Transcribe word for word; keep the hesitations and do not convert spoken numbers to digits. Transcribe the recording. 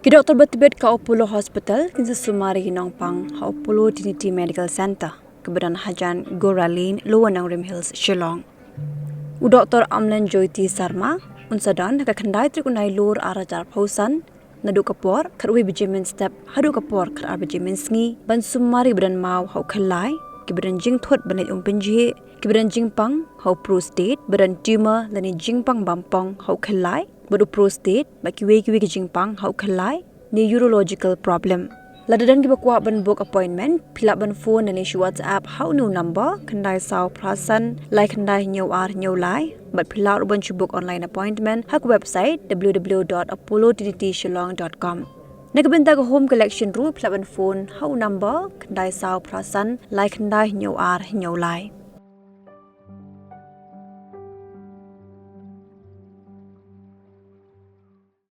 Ki doktor ba tbit ka Apollo Hospital kin sa sumar ïa ki nongpang ha Apollo Trinity Medical Centre, kaba don hajan Gora Lane, Lower Nongrim Hills, Shillong. U Doktor Amlan Jyoti Sarma un sa don ha ka khyndai tarik u Nailur ar hajar arphew san, naduh ka por khatwei baje mynstep haduh ka por khatar baje mynsngi, ban sumar ïa kiba don maw ha u khyllai, kiba don jingthut ban leit um pynjhieh, kiba don jingpang ha u prostate, ba don tumor lane jingpang bampong ha u khyllai bad u prostate, bad kiwei kiwei ki jingpang ha u khyllai ne urological problem. Lada don kiba kwah ban book appointment, phi lah ban phone lane shu WhatsApp ha u number khyndai saw phra san lai khyndai hynñiew ar hynñiew lai, bad phi lah ruh ban shu book online appointment ha ka website w w w dot apollo trinity shillong dot com. Na ka bynta ka home collection ruh, phi lah ban phone ha u number khyndai saw phra san lai khyndai hynñiew ar hynñiew lai.